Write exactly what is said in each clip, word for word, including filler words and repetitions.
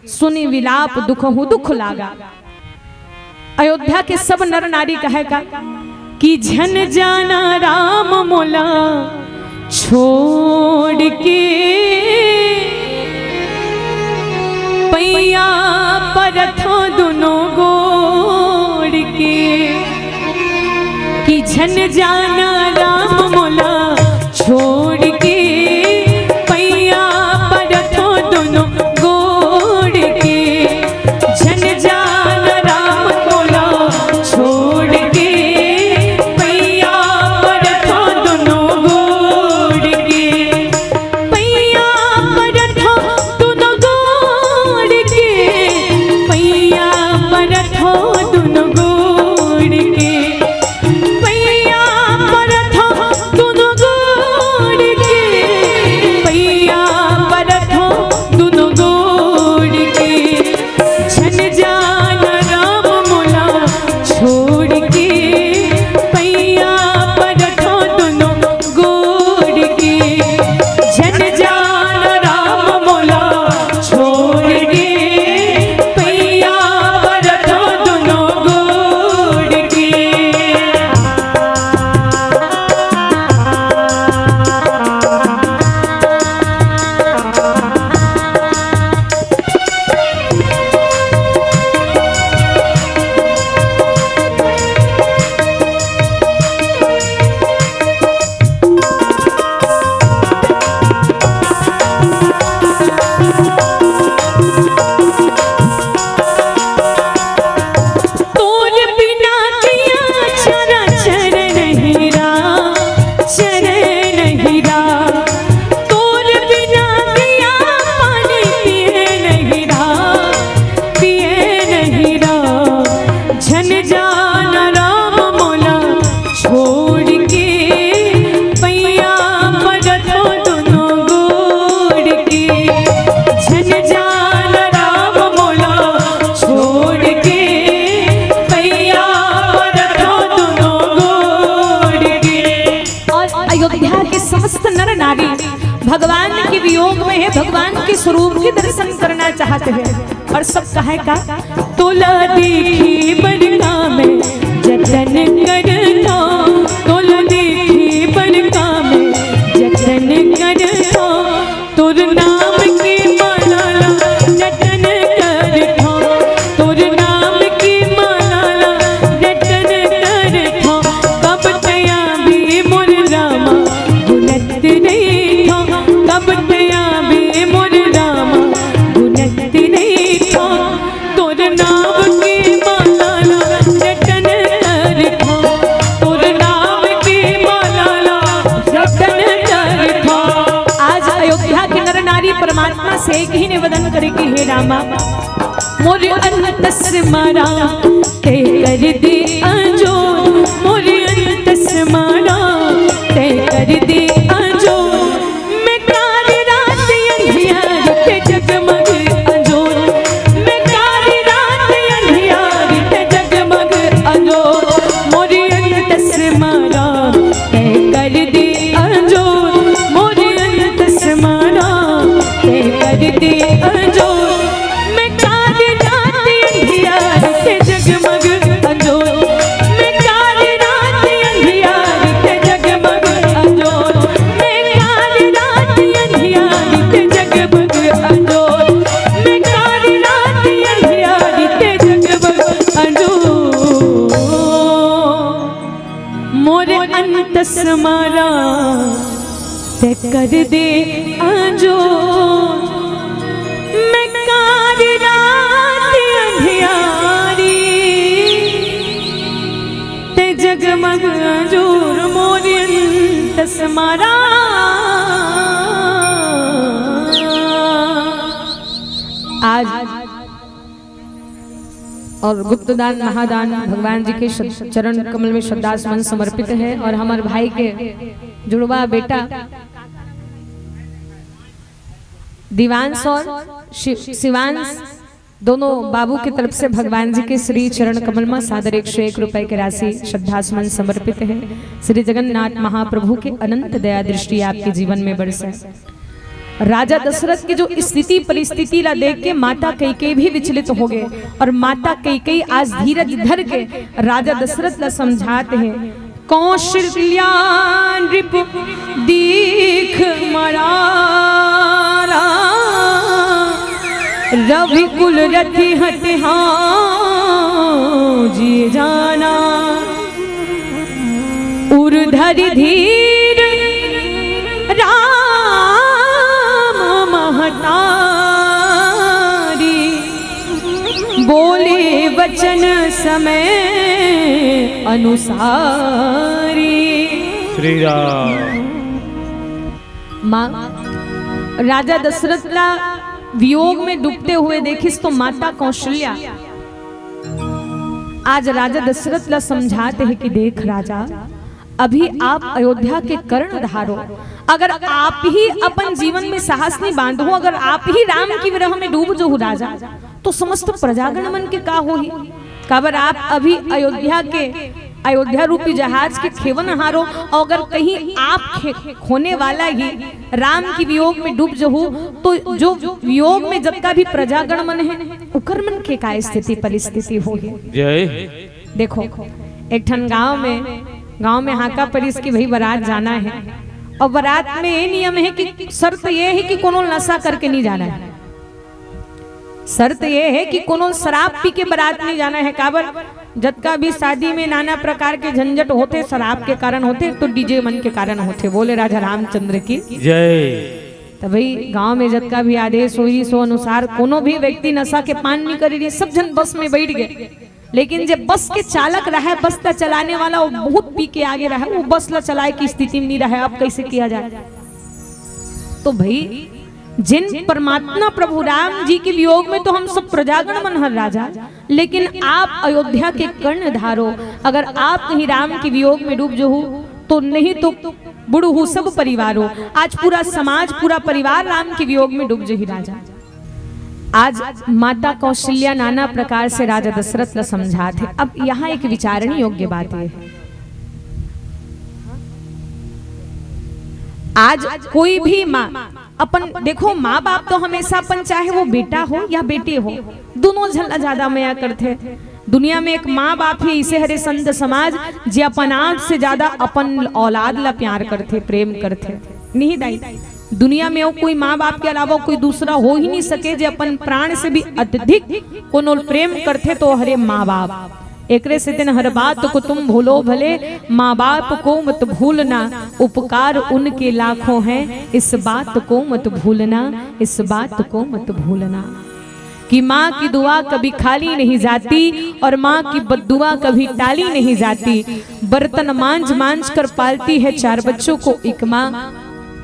सुनि विलाप दुखहु दुख लागा। अयोध्या के सब नर नारी कहे का कि झन जाना राम मोला छोड़ के, पैया परथो दुनो गोड़ के। कि झन जाना राम मोला छोड़ के, पैया परथो दुनो गोड़ के। झन जाना राम मोला छोड़ के, पैया परथो दुनो गोड़ के। पैया परथो दुनो गोड़ के, पैया परथो दुनो गोड़ के। पैया परथो दुनो गोड़ के, पैया परथो दुनो गोड़ के। झन जाना राम मोला छोड़ के, पैया परथो दुनो गोड़ के। झन जाना राम मोला छोड़ के, पैया परथो दुनो गोड़ के। तोर बिना किया चरा चर नहीं रा, चर नहीं रा। तोर बिना किया पानी पिए नहीं रा, पिए नहीं रा। झन जाना राम मोला छोड़ के, पैया परथो दुनो गोड़ के। झन जाना राम मोला छोड़ के, पैया परथो दुनो गोड़ के। और अयोध्या के समस्त नर नारी भगवान के वियोग में है, भगवान के स्वरूप के दर्शन करना चाहते हैं। और सब कहे का, तोला देखी बड़का में जतन करथो, तोला देखी बड़का में जतन करथो। तोर नाम के माला ला जतन करथो, तोर नाम के माला ला जतन करथो। कब तया भी मोर रामा गुनत रहिथो, कब तया भी मोर रामा गुनत रहिथो। तोर नाम के माला ला जतन करथो, तोर नाम के माला ला जतन करथो। आज अयोध्या के नर नारी परमात्मा से एक ही निवेदन करे कि हे रामा, मोर अंतस मारा ते कर दे अंजोर, मोर अंतस मारा ते कर दे अंजोर। मैं काली रात अंधियारी ते जगमग अंजोर, मैं काली रात अंधियारी ते जगमग अंजोर। मोर अंतस मारा ते कर दे अंजोर, मोर अंतस मारा ते कर दे अंजोर। मैं काली रात अंधियारी ते जगमग अंजोर, मैं काली रात अंधियारी ते जगमग अंजोर, मैं काली रात अंधियारी ते जगमग अंजोर, मैं काली रात अंधियारी ते जगमग अंजोर। मोर अंतस मारा ते कर दे अंजोर, मैं काली रात अंधियारी ते जगमग अंजोर। मोर अंतस मारा। आज और गुप्तदान महादान भगवान जी के श-, चरण कमल में श्रद्धा सुमन समर्पित है। और हमारे भाई के जुड़वा बेटा दिवांश और शि-, शिवांश दोनों बाबू की तरफ से भगवान जी के श्री चरण कमल में सादर एक सौ एक रुपए की राशि श्रद्धा सुमन समर्पित है। श्री जगन्नाथ महाप्रभु की अनंत दया दृष्टि आपके जीवन में बरसे। राजा दशरथ के जो स्थिति परिस्थिति ला देख के माता कैकेयी भी विचलित हो गए और माता कैकेयी आज धीरज धर के राजा दशरथ ला समझात हे, कौशल्या नृप दीख मरारा, रवि कुल रति हति हाँ जी जाना। उर धरि धीर राम महतारी, बोले वचन समय अनुसारी। श्री राम। माँ, राजा दशरथ ला वियोग में डूबते हुए देखिस तो माता कौशल्या आज राजा दशरथ ला समझात हे कि देख राजा, अभी आप अयोध्या के कर्णधार हो। अगर आप ही अपन जीवन में साहस नहीं बांधहू, अगर आप ही राम के विरह में डूब जहू राजा, तो समस्त प्रजागण मन के का होही? काबर आप अभी अयोध्या के, अयोध्या रूपी जहाज के खेवनहार हो, और अगर कहीं आप खे-, खोने वाला ही राम के वियोग में डूब जहू, तो जो वियोग में जतका भी प्रजागण मन हे, उकर मन के का स्थिति परिस्थिति होही? जय। देखो, एक ठन गांव में, गांव में हाका परिस कि भाई बारात जाना हे, और बारात में ये नियम हे कि शर्त ये हे कि कोनो नशा करके नहीं जाना हे। शर्त ये हे कि कोनो शराब पी के बारात नहीं जाना हे। काबर, जतका भी शादी में नाना प्रकार के झंझट होथे, शराब के कारण होथे, तो डीजे मन के कारण होथे। बोले राजा रामचंद्र की जय। त भाई, गांव में जतका भी आदेश होही, सो अनुसार कोनो भी व्यक्ति नशा के पान नहीं करे रही, सब झन बस में बैठ गए। लेकिन जे बस के चालक रहे, बस ला चलाने वाला, वो बहुत पी के आगे रहे, वो बस ला चलाए की स्थिति में नहीं रहे। अब कैसे किया जाए? तो भाई, जिन परमात्मा प्रभु राम जी के वियोग में तो हम सब प्रजागण मन हर राजा, लेकिन आप अयोध्या के कर्णधार हो। अगर आप कहीं राम के वियोग में डूब जहू, तो नहीं तो बुड़हू सब परिवार हो। आज पूरा समाज, पूरा परिवार राम के वियोग में डूब जही राजा। आज माता कौशल्या नाना प्रकार से राजा दशरथ ला समझात हे। अब यहाँ एक विचारण योग्य बात ये हे, आज कोई भी माँ अपन, देखो, माँ बाप तो हमेशा अपन, चाहे वो बेटा हो या बेटी हो, दोनों झन ला ज्यादा मया करथे। दुनिया में एक माँ बाप ही इसे हरे संत समाज, जे अपन आप से ज्यादा अपन औलाद ला प्यार करथे, प्रेम करथे। नहीं दाई, दुनिया में वो कोई माँ बाप के अलावा कोई दूसरा हो ही नहीं सके, जे अपन प्राण से भी अत्यधिक कोनो प्रेम करथे, तो हरे माँ बाप। एकरे सेती हर बात को तुम भूलो भले, माँ बाप को मत भूलना, उपकार उनके लाखों हैं, इस बात को मत भूलना, इस बात को मत भूलना। कि माँ की दुआ कभी खाली नहीं जाती और माँ की बद्दुआ कभी टाली नहीं जाती। बर्तन मांज मांज कर पालती है चार बच्चों को एक माँ,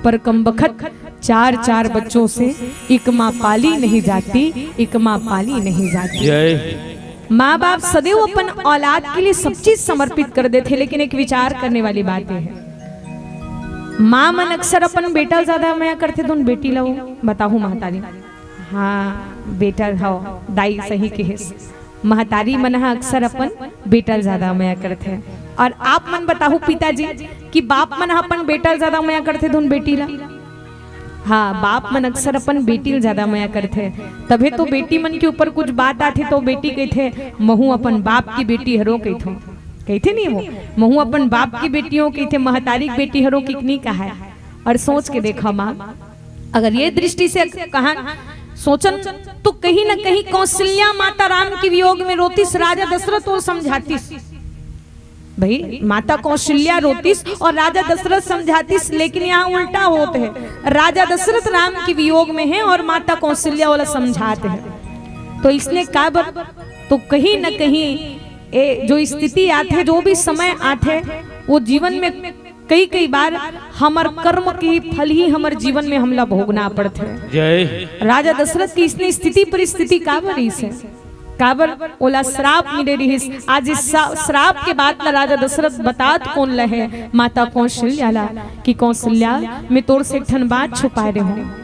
पर कमबख्त चार चार बच्चों से एक माँ पाली नहीं जाती, एक माँ पाली नहीं जाती। जय। माँ बाप सदैव अपन औलाद के लिए सब चीज समर्पित कर देथे, लेकिन एक विचार करने वाली बात ये हे, माँ मन अक्सर अपन बेटा ल ज्यादा मया करथे, धुन बेटी ल। बताहू महतारी, हाँ, बेटा हव, दाई सही कहिस। महतारी मन ह अक्सर अपन बेटा ल ज्यादा मया करथे। और आप मन बताहू पिताजी कि बाप मन ह अपन बेटा ल ज्यादा मया करथे, धुन बेटी ल। हाँ, बाप मन अक्सर अपन बेटी ल ज्यादा मया करथे, तभे तो बेटी मन के ऊपर कुछ बात आथे तो बेटी कहिथे, "महू अपन बाप की बेटी हरो," कहिथो, कहिथे नहीं वो, "महू अपन बाप की बेटी हो," कहिथे, "महतारी की बेटी हरो," कितनी कहाय। और सोच के देखा माँ, अगर ये दृष्टि से कहा सोचन, तो कहीं ना कहीं कौशल्या माता राम के वियोग में रोतिस, राजा दशरथ वो समझातिस। भाई, माता कौशल्या रोतिस और राजा दशरथ समझातिस, लेकिन यहाँ उल्टा होत हे, राजा दशरथ राम के वियोग में हे और माता कौशल्या वाला समझात हे। तो इसने का बर, तो कहीं न कहीं ए, जो स्थिति आथे, जो भी समय आथे, वो जीवन में कई कई बार हमर कर्म के फल ही हमर जीवन में हमला भोगना पड़थे। जय। राजा दशरथ की इसने स्थिति परिस्थिति का बर रिहिस हे? काबर ओला श्राप मिले रिहिस। आज इस सा-, श्राप के बात ला राजा दशरथ बतात कोन ल हे? माता कौशल्या ला, कि कौशल्या, मैं तोर से एक ठन बात छुपाए रहे हूँ।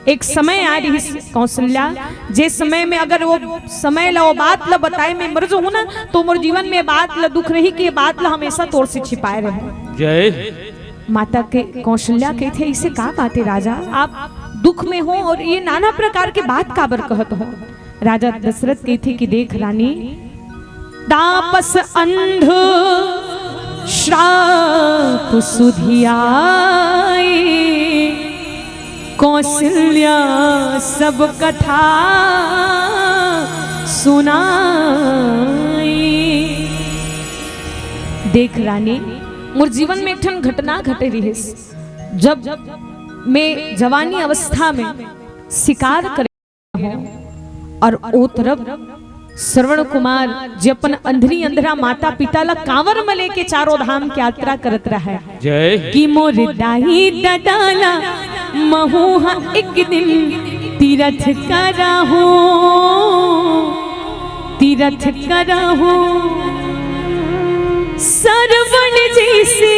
एक समय आ रिहिस कौशल्या, जे समय में अगर वो समय ला, वो बात ला बताए मैं मर जाऊँ ना, तो मोर जीवन में बात ला दुख रही कि ये बात ला हमेशा तोर से छिपाए रहे। जय। माता के कौशल्या कहिथे, "इसे का बात हे राजा, आप दुख में हो और ये नाना प्रकार के बात काबर कहत हो। राजा दशरथ कहिथे कि देख रानी, तापस अंध श्राप सुधियाए, कौशल्या सब कथा सुनाई। देख रानी, मोर जीवन में एक ठन घटना घटे रिहिस। जब मैं जवानी अवस्था में शिकार करे हूँ और ओ तरफ श्रवण कुमार जे अपन अंधरी अंधरा माता पिता ला कांवर में लेके चारों धाम की यात्रा करत रहा है। जय। कि मोर दाई ददा ला महू हा एक दिन तीरथ कराहूँ, तीरथ कराहूँ। श्रवण जैसे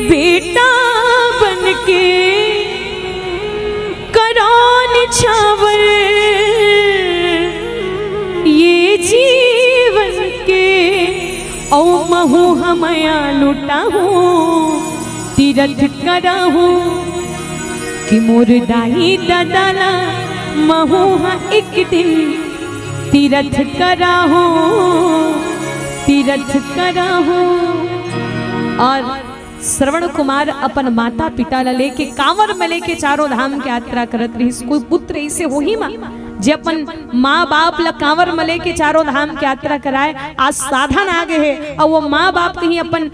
बेटा बन के करौं निछावर ये जीवन के, औ महू हा मया लुटाहूँ, तीरथ कराहूँ। कि मोर दाई ददा ला महू हा एक दिन तीरथ कराहूँ, तीरथ कराहूँ। और श्रवण कुमार अपन माता पिता ला लेके कांवर में लेके चारों धाम के यात्रा करत रहिस। कोई पुत्र ऐसे होही मा जे अपन माँ बाप ला कांवर में लेके चारों धाम के यात्रा कराए? आज साधन आ गए हे, अउ वो माँ बाप कहीं अपन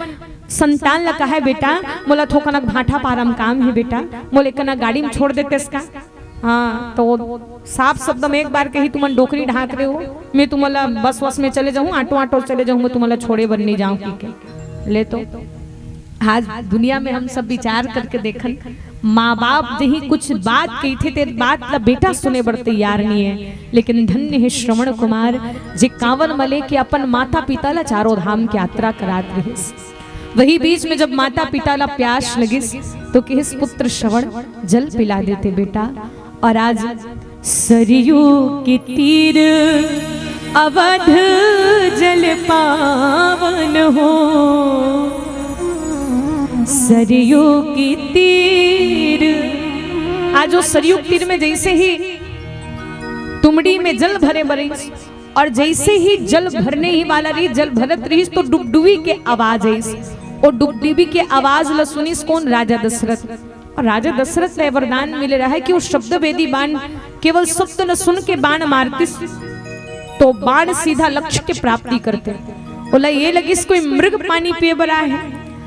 संतान ला कहे, बेटा, मोला थोकन भाठा पारा म काम हे बेटा, मोला एकन गाड़ी में छोड़ देतेस का? हाँ, तो साफ शब्द में एक बार कही, तुमन डोकरी ढांक रहे हो, मैं तुम्हारा बस वस में चले जाऊँ, ऑटो ऑटो चले जाऊँ, मैं तुम्हारा छोड़े बर नहीं जाऊँ, ठीक है? ले तो आज दुनिया में हम सब विचार करके देखन, माँ बाप जही कुछ बात कहिथे, ते बात ला बेटा सुने बर तैयार नहीं है। लेकिन धन्य है श्रवण कुमार, जे कांवर में लेके अपन माता पिता ला चारों धाम की यात्रा करात रहिस। वही बीच में जब माता पिता ला प्यास लगिस, तो किहिस, पुत्र श्रवण, जल पिला देते बेटा। और आज सरयू के तीर अवध जल पावन हो, सरयू के तीर। आज वो सरयू के तीर में जैसे ही तुमड़ी में जल भरे बरिस, और जैसे ही जल भरने ही वाला रहिस, जल भरत रहिस, तो डुबडुबी के आवाज आइस। और डुबडुबी के आवाज ल सुनिस कौन? राजा दशरथ। और राजा दशरथ ला वरदान मिले रहा है कि वो शब्द भेदी बाण, केवल शब्द ल सुन के बाण मारतिस, तो बाण सीधा लक्ष्य के प्राप्ति करते। ओला ये लगिस कोई मृग पानी पिए बर आए हे।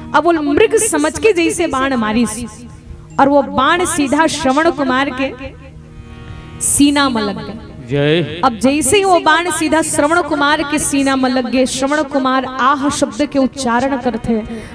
अब वो मृग समझ के जैसे बाण मारिस, और वो बाण सीधा श्रवण कुमार के सीना में लग गए। जय। अब जैसे ही वो बाण सीधा श्रवण कुमार के सीना में लग गए, श्रवण कुमार आह शब्द के उच्चारण करते,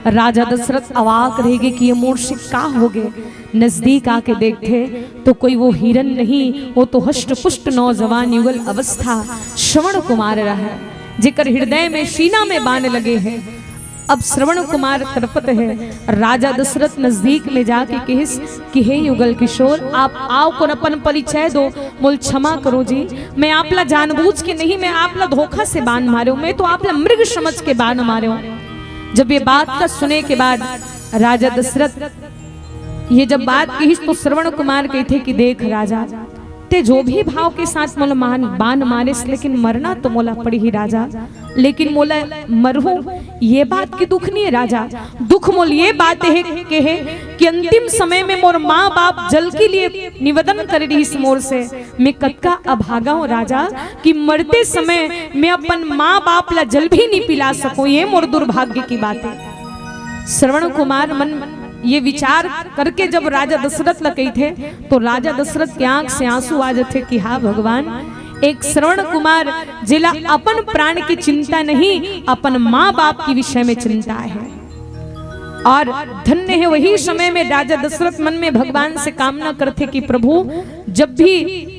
राजा दशरथ अवाक रह गए कि ये मोर से का हो गए। नजदीक आके देखते तो कोई वो हिरन नहीं, वो तो हष्ट पुष्ट नौजवान युगल अवस्था श्रवण कुमार रहा है, जेकर हृदय में सीना में बाण लगे हैं। अब श्रवण कुमार तड़पत है। राजा दशरथ नजदीक में जाके कहिस कि हे युगल किशोर, आप आओ, कोन अपन परिचय दो, मोल क्षमा करो जी, मैं आपला जानबूझ के नहीं, मैं आपला धोखा से बाण मारे हूँ, मैं तो आपला मृग समझ के बाण मारे हूँ। जब ये बात का सुने के बाद राजा दशरथ ये जब बात कहिस तो श्रवण कुमार कहिथे कि देख राजा, ते जो भी भाव के साथ मोला मान बाण मारिस, लेकिन मरना तो मोला पड़ही राजा। लेकिन मोला मरहूं, ये बात की दुख नहीं है राजा। दुख मोल ये बात है के है कि अंतिम समय में मोर माँ बाप जल के लिए निवेदन कर रहिस मोर से। मैं कतका अभागा हूँ राजा कि मरते समय मैं अपन माँ बाप ला जल भी नहीं पिला सकूं। ये मोर दुर्भाग्य की बात है। श्रवण कुमार मन ये विचार करके जब राजा दशरथ ला कहिथे, तो राजा दशरथ के आंख से आंसू आ जाथे कि हा भगवान, एक श्रवण कुमार जेला अपन प्राण की चिंता नहीं, अपन माँ बाप के विषय में चिंता है। और धन्य है वही समय में राजा दशरथ मन में भगवान से कामना करथे कि प्रभु, जब भी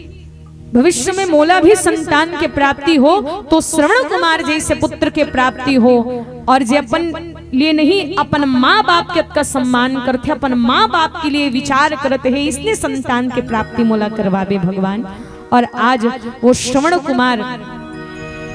भविष्य में मोला भी संतान के प्राप्ति हो, तो श्रवण कुमार जैसे पुत्र के प्राप्ति हो, और जे अपन लिए नहीं, अपन माँ बाप के अतका सम्मान करथे, अपन माँ बाप के लिए विचार करत हे, इसने संतान के प्राप्ति मोला करवाबे भगवान। और आज वो श्रवण कुमार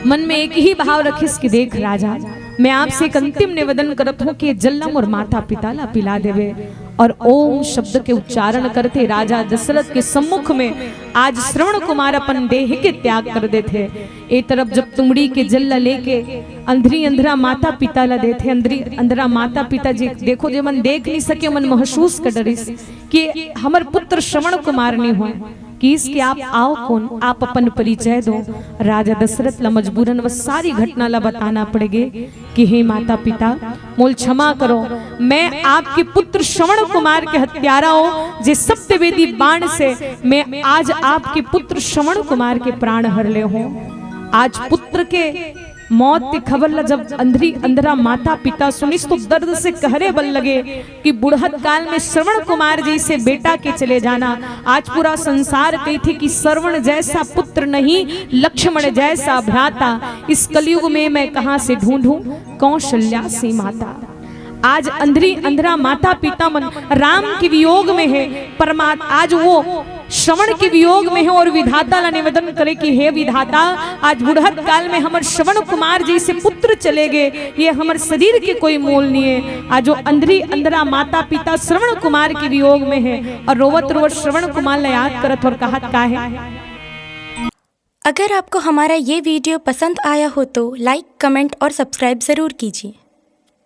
मन में एक ही भाव रखिस कि देख राजा, मैं आपसे एक अंतिम निवेदन करत हूँ कि जल ला मोर माता पिता ला पिला देवे। और ओम शब्द के उच्चारण करते राजा दशरथ के सम्मुख में आज श्रवण कुमार अपन देह के त्याग कर देथे। ए तरफ जब तुमड़ी के जल ला लेके अंधरी अंधरा माता पिता ला देथे, अंधरी अंधरा माता पिता जी देखो, जे मन देख नहीं सके, मन महसूस कर डरिस कि हमर पुत्र श्रवण कुमार नहीं होय, कि इसके आप आओ कौन, आप अपन परिचय दो। राजा दशरथ ला मजबूरन वो सारी घटना ला बताना पड़गे कि हे माता पिता, मोल क्षमा करो, मैं आपके पुत्र श्रवण कुमार के हत्यारा हूँ, जे सप्तवेदी बाण से मैं आज आपके पुत्र श्रवण कुमार के प्राण हर ले हूँ। आज पुत्र के मौत के खबर ला जब अंधरी अंधरा माता पिता सुनिस तो दर्द से कहरे बल लगे कि बुढ़त काल में श्रवण कुमार जैसे बेटा के चले जाना। आज पूरा संसार कहिथे कि श्रवण जैसा पुत्र नहीं, लक्ष्मण जैसा भ्राता, इस कलयुग में मैं कहाँ से ढूंढूं कौशल्या सी माता। आज अंधरी अंधरा माता पिता मन राम के वियोग में है, परमात्मा आज वो श्रवण के वियोग में है और विधाता ला निवेदन करे कि हे विधाता, आज बुढ़त काल में हमर श्रवण कुमार जैसे पुत्र चले गए, ये हमर शरीर के कोई मोल नहीं है। आज वो अंधरी अंधरा माता पिता श्रवण कुमार के वियोग में है और रोवत रोवत श्रवण कुमार ला याद करत और कहत का है। अगर आपको हमारा ये वीडियो पसंद आया हो तो लाइक, कमेंट और सब्सक्राइब ज़रूर कीजिए।